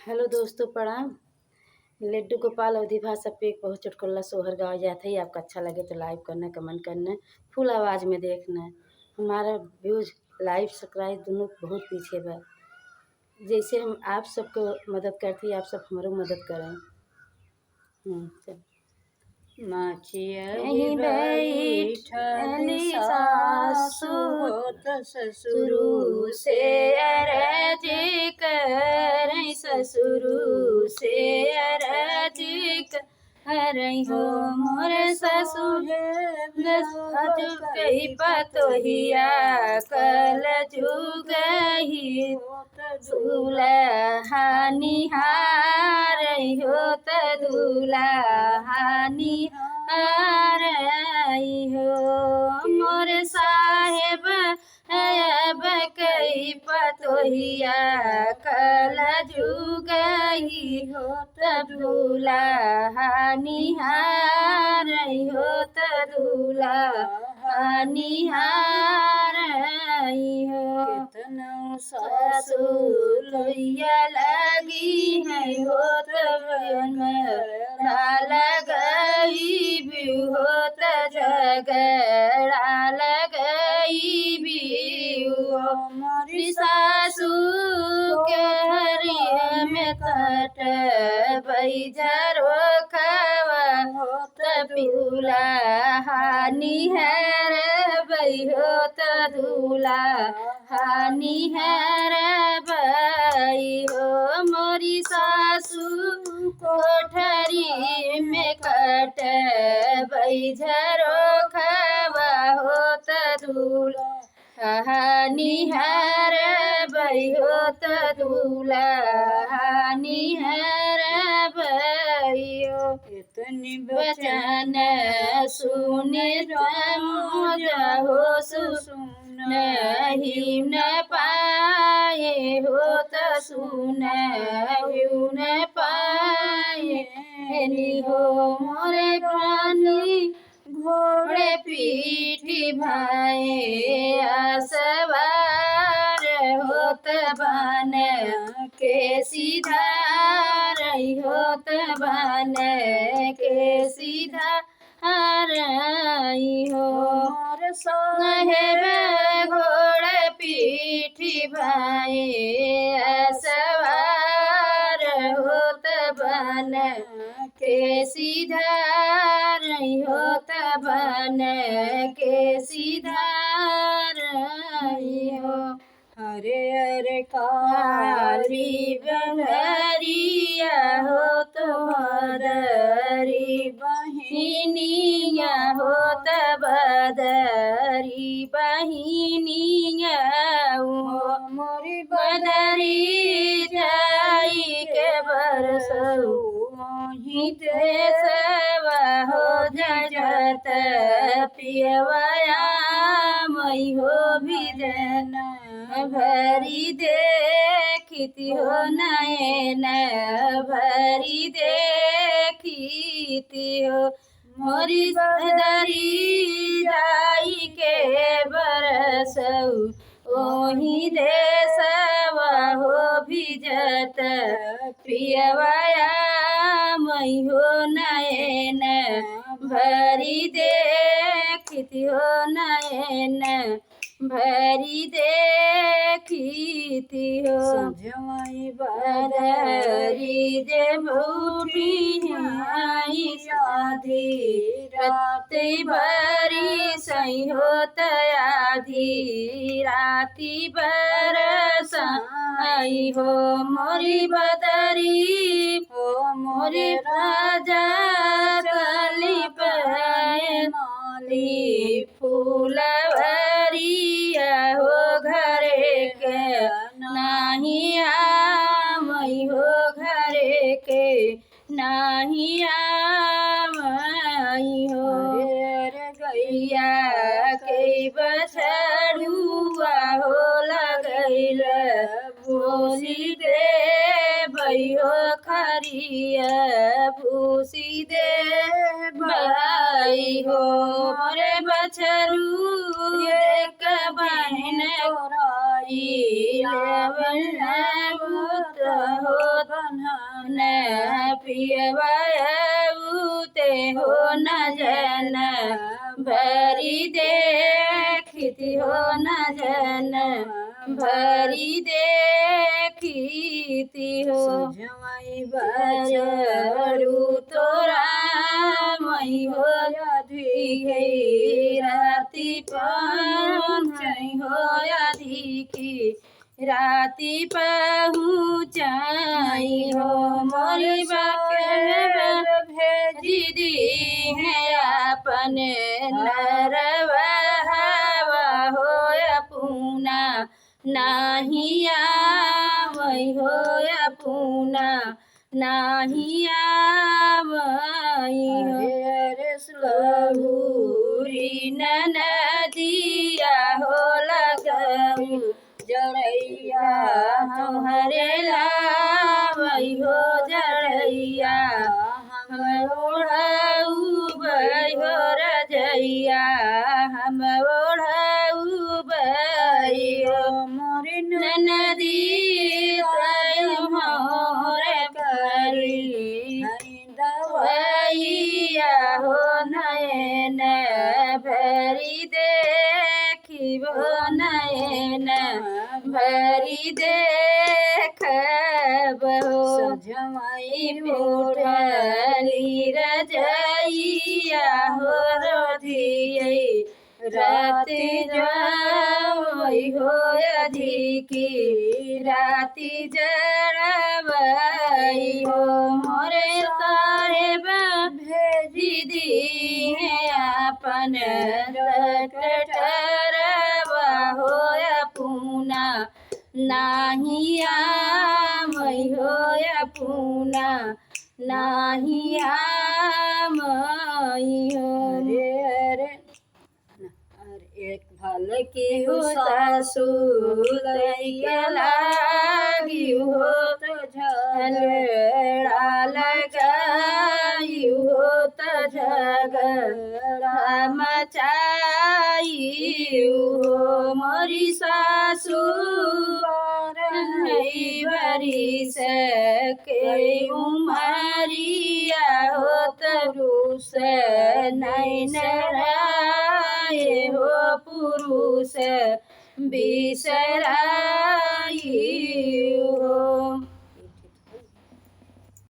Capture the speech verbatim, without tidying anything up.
हेलो दोस्तों, प्रणाम। लड्डू गोपाल अवधी भाषा पे एक बहुत चुटकुला सोहर गावा जात है। आपका अच्छा लगे तो like करना, comment करना, full आवाज में देखना। हमारा views, like, subscribe दोनों बहुत पीछे बा। जैसे हम आप सबको मदद करती, आप सब हमरो मदद करें। हम्म, चल। माचिया यही बैठल बैठल सासु सासु होत ससुरु से अरज करैं, ससुरु से अरज करैं हो मोर ससुर। दस अजुर कही पतोहिया कल जुगही दुलहा निहारैं हो त दुलहा निहारैं हो मोर साहेब। अब कही पतोहिया कल जुगही हो त दुलहा निहारैं हो त दुलहा निहारैं हो। केतनो सासु लोइया लगिहैं हो त झगड़ा लगइबू हो त झगड़ा लगइबू हो। मोरी सासु के हरिया में कटबै झरोखवा हो त दुलहा निहरबै हो त दुलहा निहरबै हो। मोरी सासु कोठरी में कटबै झरोखवा हो त दुलहा निहरबै हो त दुलहा निहरबै हो। एतनी बचन सुने समझ हो सुनहिउ न पाए हो त सुनहिउ न पाए। एनी हो मोरे प्राणी घोड़े पीठी भाए असवार होत बन के सिधारैं होत बन के सिधारैं हो। मोर साहेब घोड़े पीठी भाए असवार होत बन के सिधारैं होत बन के सिधारैं हो। हरे हरे काली बदरिया होत बदरी बहिनिया होत बदरी बहिनिया हो। मोरी बदरी जाई के बरसउ मोही देसवा हो जजत पियवया मई हो बिजन भरी देखिति हो नयन भरी देखिति हो। मोरी बदरी जाई के बरसउ ओही देसवा हो बिजत पियवया मई हो नयन भरी देखिति हो नयन भरी देखिति हो। सजवाई बदरी जे भूठी आई आधी रात बरसई होत आधी राती बरसई हो मोरी बदरी हो मोरे राजा कली पाए माली फूलवरिया हो घरे के नाही आमई हो घरे के नाही आमई हो। अरे गैया के बछड़ुआ हो लगैल भूसी देबै हो खरिया भूसी देबै हो। मोरे बछरू एक बहिन तोराई लावन लागत हो न पियवा आऊ ते हो न जन भरी देखिति हो न जन भरी देखिति हो। सजवाई बजरू तोरा मई हो अधिके राति पहुँचई हो अधिके राति पहुँचई हो। मोरी बाके भेजि दिहे आपन नरवा हवा हो अपुना नाहीं आवई हो अपुना नाहीं आवई हो। अरे, अरे, सुलहुरी ननदिया हो लगऊ जड़ैया तोहरे लावई हो जड़ैया हम ओढ़ऊ बई हो रजैया हम ओढ़ऊ बई हो। मोर ननदी तय मोर करी दवैया हो नैन भरी देखिबो नैन भरी देखबो। सजवाई ओढ़ली रजैया हो रोधियै राति जड़वई हो अधिकी राति जड़वई हो। मोरे साहेब भेजि दिहे आपन डॉक्टरवा हो अपुना नाहीं आवई हो अपुना नाहीं आवई हो। अरे, अरे। अरे एक भल की हो सासू लइका लागी हो तो झगड़ा लगाई हो तो झगड़ा मचाई हो। मोरी सासू बारह बरिस के उमरिया हो तरुस नैन राय हो पुरुष बिसराई हो।